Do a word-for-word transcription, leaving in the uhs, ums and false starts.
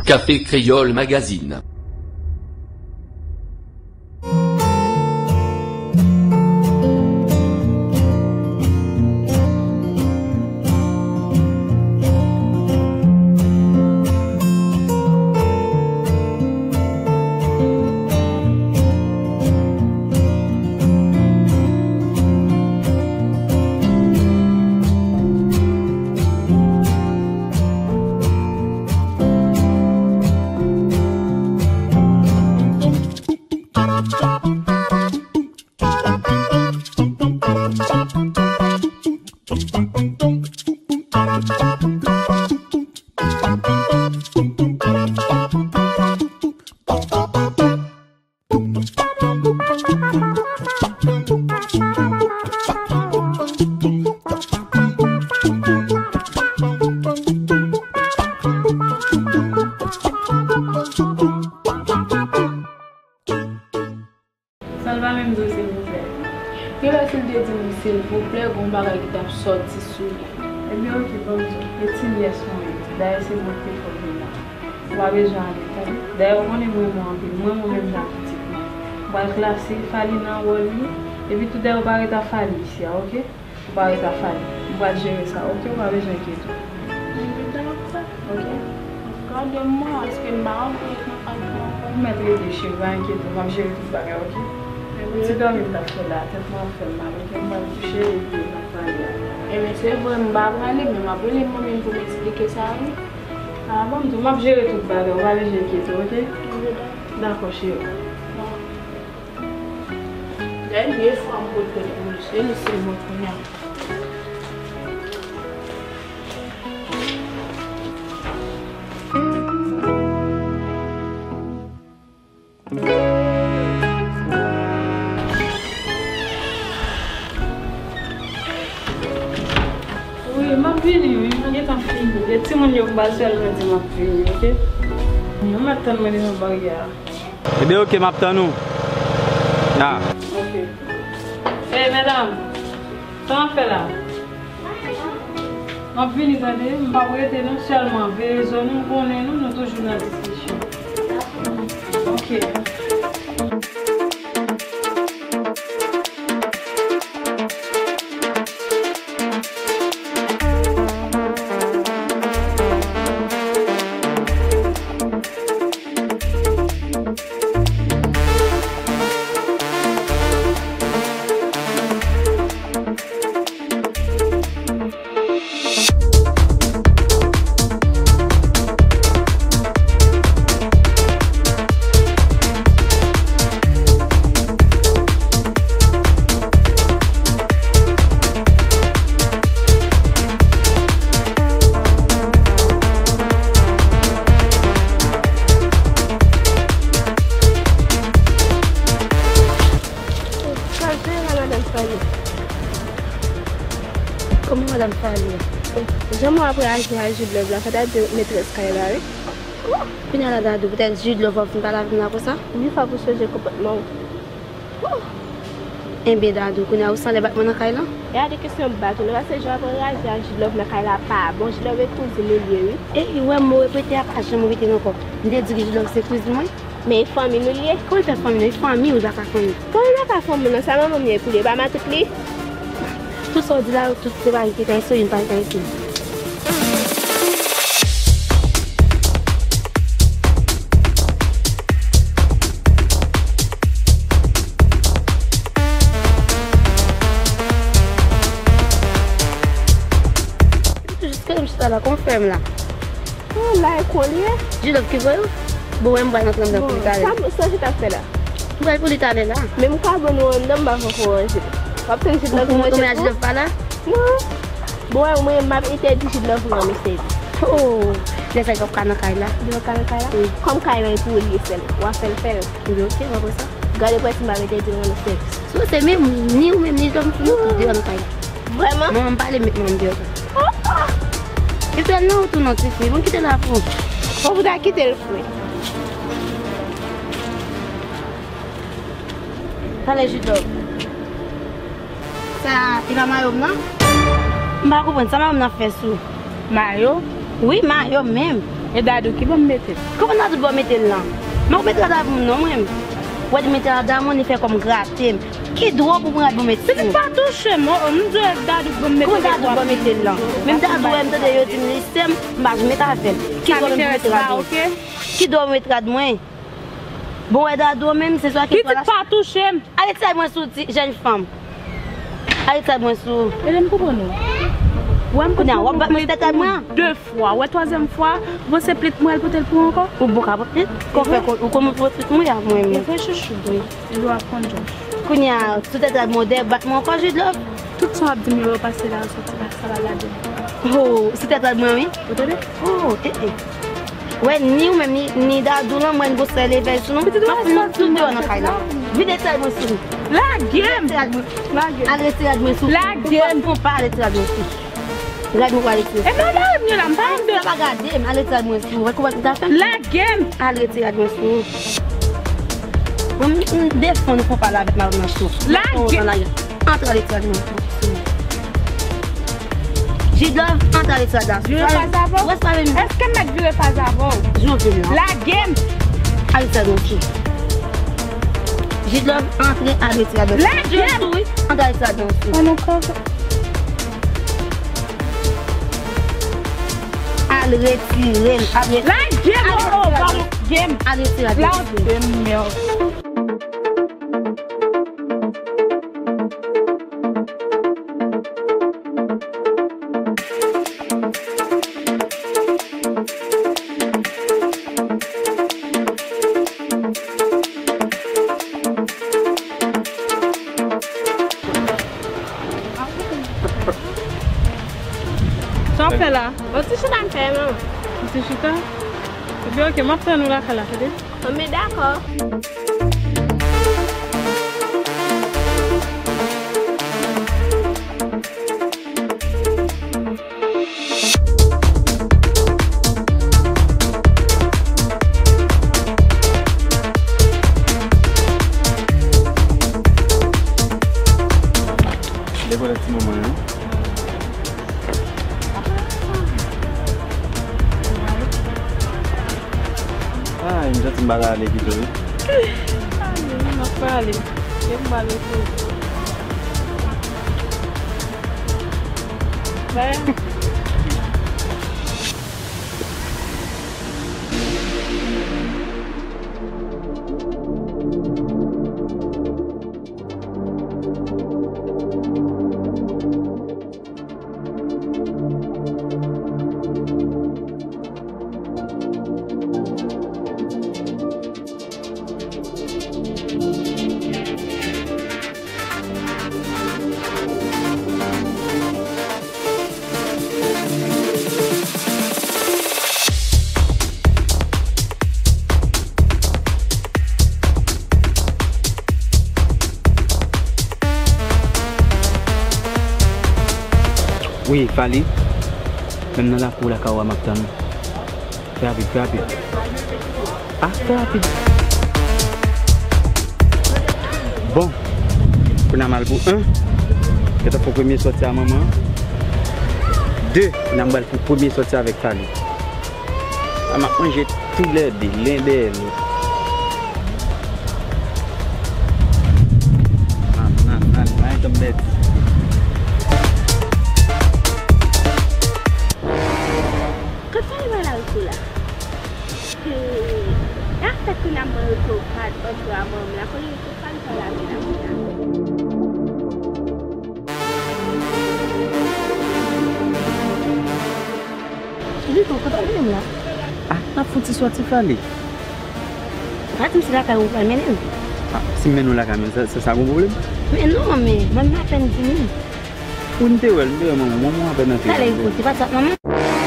Café Créole Magazine. Sa l pa menm di w silvouplè? Gen lè si l te di m silvouplè, gen yon bagay ki t ap sòti sou li. Ebyen, oke, ban m di w. E ti nyès mwen, dayè se mwen k te fè l vin la. Ou pa bezwen ale, tande. Dayè, ou konnen m renmen w anpil. M renmen w menm jan ak pitit mwen. M pral klase Fally nan wòl li. Epi tou dayè, ou pa ret ap Fally isi a, oke? Ou pa ret ap Fally. M pral jere sa, oke? Ou pa bezwen enkyete w. Mwen gentan ap fè. Oke? Gade m, mwen, èske m pa anvi ret nan Fally ankò? Ou mèt rete, cheri, pa enkyete w, m ap jere tout bagay, oke? Ti dòmi m t ap fè la, tèt mwen ap fè m mal, oke? M pral kouche, epi n ap pale apre. Ebyen, se vre, m pa prale, men m ap rele manmi m pou m eksplike sa, wi. A, ban m di w, m ap jere tout bagay, ou pa bezwen enkyete w, oke? Dakò, cheri. Dènye fwa m pote l pou li, se li sèlman kounye a. Wi, m ap vini, wi, mwen gentan fini. Gen timoun yo m pral sèlman di m ap vini, oke? Yo mèt tann mwen devan baryè a. Ebyen, oke, m ap tann ou. Ya. Oke. Ey, medam, sa n ap fè la? M ap vini, tande, m p ap rete non, sèlman veye zòn ou, konnen nou, nou toujou nan diskisyon. Oke. Sa l fè la, madanm Fally? Kòman madanm Fally? Jan mwen ap reyaji a Jude Love la, sa ta di metrès kay la, wi. Kounye a la, Dadou, poutèt Jude Love w ap vin pale avè m la konsa? Wi, fòk ou chanje konpòtman w. Enben, Dadou, kounye a ou sanlè bat mwen nan kay lan? E a de kesyon bat ou, lè pase jan w ap reyaji a Jude Love nan kay la pa bon, Jude Love e kouzin ou l ye, wi. Ey, ou wè m repete a pa janm repete l ankò. M te di w Jude Love se kouzin mwen. Men e fanmi nou l ye. Kòman l fè fanmi nou? E fanmi ou l pa ka fanmi? Kòman l pa ka fanmi w nan sa manman m ye pou li? E pa matant li? Tout sa w di la yo, tout se pa li ki ta eseye, li pa li ta eseye. Jis kite m chita la, kòman fè m la? Oh, la e kon li ye? Jilòf ki voye w? Bon, wè m pral antre anndan pou li talè. Sa, sa w chita ap fè la? M pral pou li talè la. Men m ka ban nou anndan, m pa poko ranje. W ap tann Jilòf nan tèt ou? Jilòf pa la? Non. Bon, wè, mwen, m ap entèdi Jilòf nan men sèvis. Oh, lè sa li p ap ka nan kay la. Li p ap ka nan kay la? Wi. Kòm kay la e pou li sèl, w ap fè l fè l. Wi, ok, w ap wè sa. Gade prèske m ap entèdi l nan men sèvis. So, se menm, ni ou menm, ni Jilòf, nou tou deyò nan kay la. Vrèman? Manman m pale m met manman m deyò tou. Epi al nan wout ou non, tifi. Bon, kite l la pou ou. Fòk ou ta kite l vre. Talè, Jilòf. Sa, e pa mayo m nan? M pa konprann. Sa mayo m nan fè sou? Mayo? Wi, mayo menm. E Dadou ki ban m mete l? Kòman Dadou ban w mete l lan? Mwen mete rad avè w non mwen. Wè li mete rad avè w, li fè kòm grate m. Ki dwa pou pran rad pou mete sou? Pitit pa touche m, oh, oh, m di w e Dadou ki ban m mete l. Kòman Dadou ban w mete l lan? Menm Dadou wè m tande yo di m li sè m, m pa janm mete avè l. Ki dwa pou mete rad mwen? Ki dwa pou mete rad mwen? Bon, wè Dadou menm, se swa ki... Pitit pa touche m. Ale ti rad mwen sou ti jèn fanm. Ale ti rad mwen sou. Ede m konprann ou. Wè m konprann ou. Kounye a, w ap bat mwen sou tèt rad mwen an? De fwa. Wè twazyèm fwa, bon se plit mwen al pote l pou ou ankò. Ou bon ka pran plit? Ou fè kon, ou konn pran plit mwen ya mwen menm. E vre chouchou. Wi. Li w ap konn Josh. Kounye a, sou tèt rad mwen, w dèyè bat mwen ankò, Jude Love? Tout sa w ap di m yo, yo pase la, yo soti la, sa pa lage m. Oh, sou tèt rad mwen, wi. Ou tande? Oh, eh, eh. Wè, ni ou menm, ni, ni Dadou lan, mwen gwo sè leve sou nou. Pitit, m ap fout nou tout deyò nan kay la. Vide ti rad mwen sou nou. Lage m! Lage m! Al retire rad mwen sou. Lage m! Fon pa, al retire rad mwen sou. Rad mwen pral retire. E pa gade m yo la, m pa anndan. Sa pa gade m, al retire rad mwen sou. Wè kouwè m ta fè m. Lage m! Al retire rad mwen sou. Mwen, m, m defann fon pa la avèk madanm nan sou. Lage m! Antre al retire rad mwen sou. Jude Love, antre al retire rad la. Vire faz avè w? Wè sa menm. Èske m mèt vire faz avè w? Jan w vle m lan. Lage m! Al retire rad mwen sou. Jude Love, antre al retire rad mwen sou. Lage m! Antre al retire rad mwen sou. An nou ka. Al retire l. Al retire l. Lage m! Oh, oh, pa lage m! Al retire l. Lage m, mèd. Sa w ap fè la? Yon ti chita m fè, manman. Yon ti chita? Ebyen, oke, m ap tann ou lakay la, tande? Bon, men dakò. Depi lè ti manman yo. Ay, m santi m pa ta ale pito wi. Ale, wi, m ap pale. Depi m pale tou. Bay. Wi, Fally. Menm nan lakou lakay ou a, m ap tann ou. Fè rapid, fè rapid. Ah, fè rapid. Bon. Kounye a m al pou en. Gentan fè premye sòti a manman. De. Kounye a m pral pou premye sòti avèk Fally. A m ap manje toulède, len dèyè lòt. Nan, nan, nan, nan, janm pèdi. Kot Fally pral al tou la? He, e afè kounye a m pran oto, pa, oto a manman m la, kote, kote Fally pral ale la kounye a? Vito, kote w mennen m la? Ah, n ap fouti sòti Fally. Pa di m se lakay ou pral mennen m. Ah, si m mennen w lakay mwen, sa, sa, sa gon pwoblèm? Men non, men, mwen m apèn vini. Wi, m te wè l, m te wè manman. Manman apèn antre. Talè, Vito, se pa sa, manman.